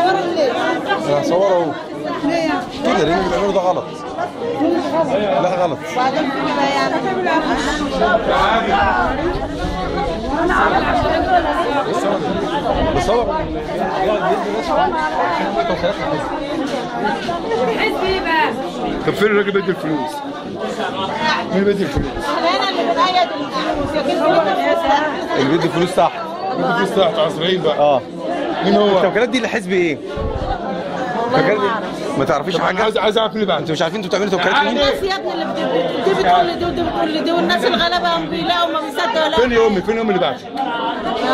مصوره ليه؟ انا هصوره اهو. ليه يعني؟ كده لان اللي بيعمله ده غلط. لا غلط. وبعدين في بقى يعني بصور طب فين الراجل بيدي الفلوس؟ مين بيدي الفلوس؟ احنا اللي بنأيد الفلوس، اللي بيدي الفلوس تحت. بيدي الفلوس تحت عصريين بقى. اه مين هو؟ التوكيلات دي لحزب ايه؟ ما تعرفيش حاجة؟ عايز اعرف مين اللي بعت. انتوا مش عارفين انتوا بتعملوا توكيلات لمين؟ الناس يا ابني اللي دي بتقول لدي ودي بتقول لدي، والناس الغلابة بيلاقوا ما بيصدقوا. فين يا امي؟ فين امي اللي بعتك؟ ما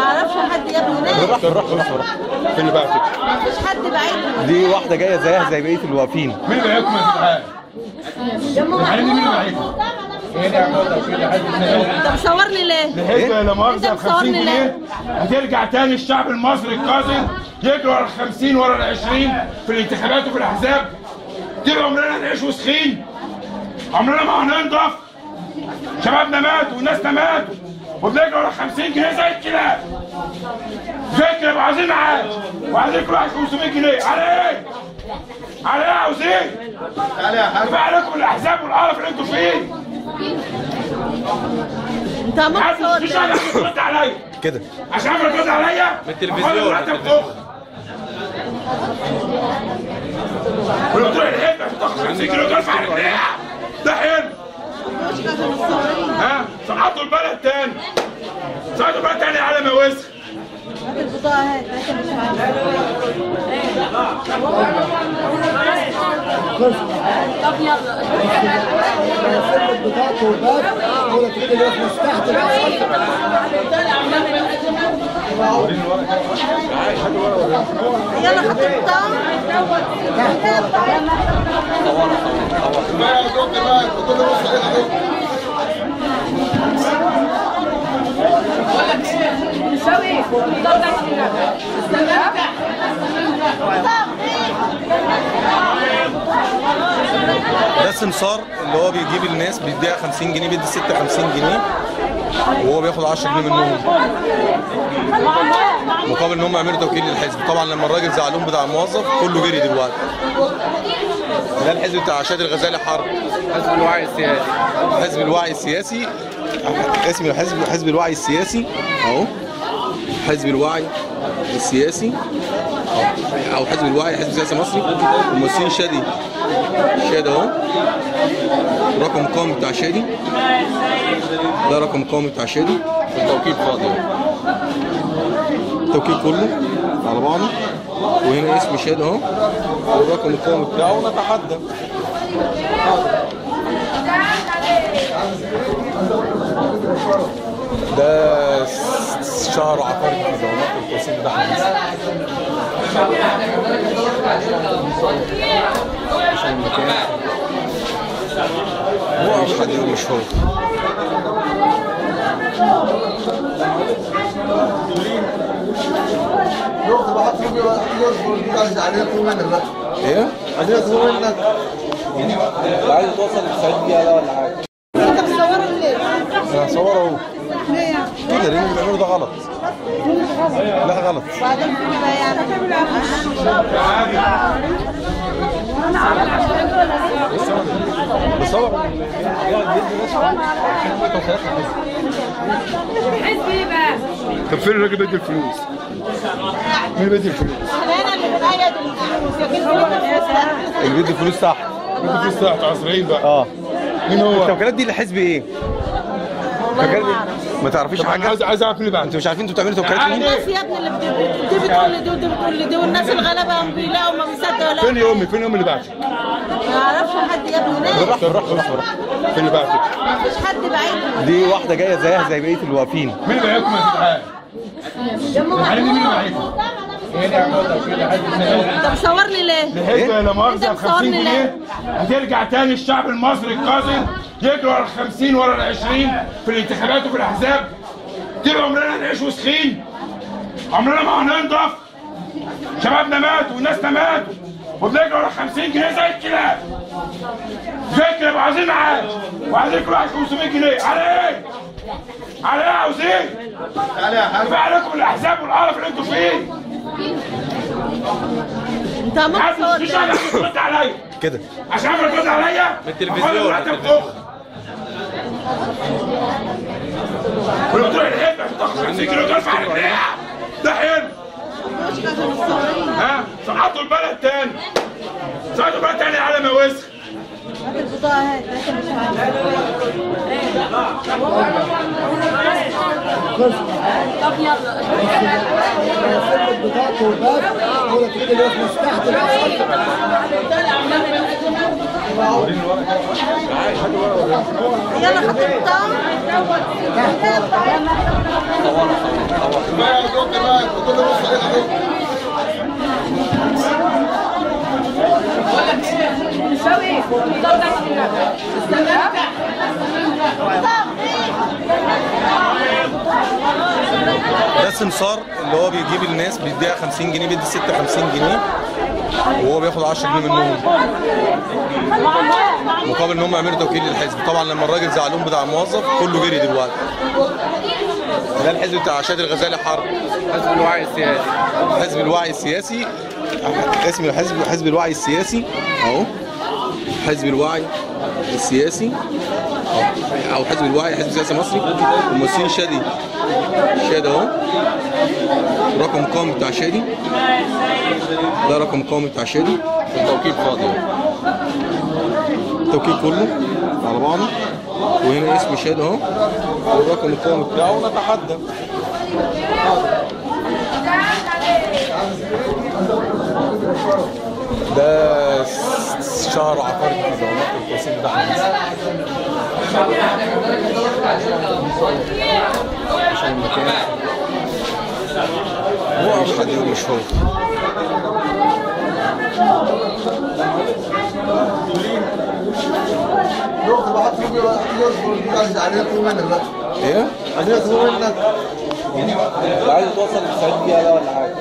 اعرفش حد يا ابني. بالراحة بالراحة بالراحة. فين اللي بعتك؟ ما فيش حد بعيد. دي واحدة جاية زيها زي بقية اللي واقفين. مين اللي بعتكم يا جدعان؟ مين اللي بعتكم؟ انت مصورني ليه؟ الحزب لا مؤاخذة ب 50 جنيه هترجع تاني الشعب المصري القذر يجري ورا ال 50 ورا ال 20 في الانتخابات وفي الاحزاب. طول عمرنا نعيش وسخين، عمرنا ما هننضف. شبابنا ماتوا وناسنا ماتوا وبنجري ورا 50 جنيه زي الكلاب. زي الكلاب عايزين معاش وعايزين كل واحد 500 جنيه. على ايه؟ على ايه عاوزين؟ كفاية عليكم الاحزاب والقرف اللي انتوا فيه. انت عمال تصور مش عارف ترد عليا كده عشان عارف ترد عليا من التلفزيون. ولو تروح الحزب عشان تاخد 50 كيلو ترفع رجليها ده حلم. ها سقطوا البلد تاني، سقطوا البلد تاني على ما وسخ. هات البطاقة، هات هات مش عارف. طب يلا بطاقته والباب ولا تريد اللي يخلص تحت. يلا خد البطاقة. ده سمسار اللي هو بيجيب الناس بيديها 50 جنيه، بيدي 6 50 جنيه وهو بياخد 10 جنيه منهم مقابل ان هم يعملوا توكيل للحزب. طبعا لما الراجل زعلهم بتاع الموظف كله جري دلوقتي. ده الحزب بتاع شادي الغزالي حرب، حزب الوعي السياسي. حزب الوعي السياسي، اسم الحزب حزب الوعي السياسي اهو. حزب الوعي السياسي او حزب الوعي، حزب سياسي مصري. ممثلين شادي، شادي اهو، رقم قومي بتاع شادي، ده رقم قومي بتاع شادي. التوكيل فاضي اهو، التوكيل كله على بعضه، وهنا اسم شادي اهو والرقم القومي بتاعه. نتحدى ده شهر عقاري جديد اهو، نقل التوصيل ده حديث. عشان المكان هو مش حد مش هو. ايه؟ عايزين يطلبوا منك، عايز توصل ل 90 دقيقة ولا حاجة. انت مصوره ليه؟ انا هصوره اهو. ليه يعني؟ كده لان اللي بيعمله ده غلط. لا غلط. وبعدين في بقى يعني بصور طب فين الراجل بيدي الفلوس؟ مين بيدي الفلوس؟ احنا اللي بنأيد الفلوس، اللي بيدي الفلوس تحت. بيدي الفلوس تحت عصريين بقى. اه مين هو؟ التوكيلات دي لحزب ايه؟ ما تعرفيش حاجة؟ عايز اعرف مين اللي بعت. انتوا مش عارفين انتوا بتعملوا توكيلات لمين؟ الناس يا ابني اللي دي بتقول لدي ودي بتقول لدي، والناس الغلابة بيلاقوا ما بيصدقوا. فين يا امي؟ فين امي اللي بعتك؟ ما اعرفش حد يا ابني. بالراحة بالراحة بالراحة. فين اللي بعتك؟ ما فيش حد بعيد. دي واحدة جاية زيها زي بقية اللي واقفين. مين اللي بعتكم يا جدعان؟ مين اللي بعتكم؟ انت مصورني ليه؟ الحزب لا مؤاخذة ب 50 جنيه هترجع تاني الشعب المصري القذر يجري ورا ال 50 ورا ال 20 في الانتخابات وفي الاحزاب. طول عمرنا نعيش وسخين، عمرنا ما هننضف. شبابنا ماتوا وناسنا ماتوا وبنجري ورا 50 جنيه زي الكلاب. زي الكلاب عايزين معاش وعايزين كل واحد 500 جنيه. على ايه؟ على ايه عاوزين؟ كفاية عليكم الاحزاب والقرف اللي انتوا فيه. انت عمال تصور مش عارف ترد عليا كده، عشان عارف ترد عليا من التلفزيون. ولو تروح الحزب عشان تاخد 50 كيلو ترفع رجليها، ده حلم. ها؟ سقطوا البلد تاني، سقطوا البلد تاني على ما وسخ. هات البطاقة، هات مش عارف. طب يلا بطاقته والباب ولا تريد اللي في تحت. يلا خد البطاقة. ده سمسار اللي هو بيجيب الناس بيديها 50 جنيه، بيدي الست 50 جنيه وهو بياخد 10 جنيه منهم مقابل ان هم يعملوا توكيل للحزب. طبعا لما الراجل زعلهم بتاع الموظف كله جري دلوقتي. ده الحزب بتاع شادي الغزالي حرب، حزب الوعي السياسي. حزب الوعي السياسي، اسم الحزب حزب الوعي السياسي اهو، حزب الوعي السياسي او حزب الوعي، حزب سياسي مصري. وممثلين شادي، شادي اهو، رقم قومي بتاع شادي، ده رقم قومي بتاع شادي. التوكيل فاضي اهو، التوكيل كله على بعضه، وهنا اسم شادي اهو والرقم القومي بتاعه. نتحدى ده شهر عقاري جديد اهو، التوصيل بتاعها عشان المكان هو مش حد يقول مش هو. ايه؟ عايزين يطلبوا منك. عايز توصل ل 90 دقيقة ولا حاجة.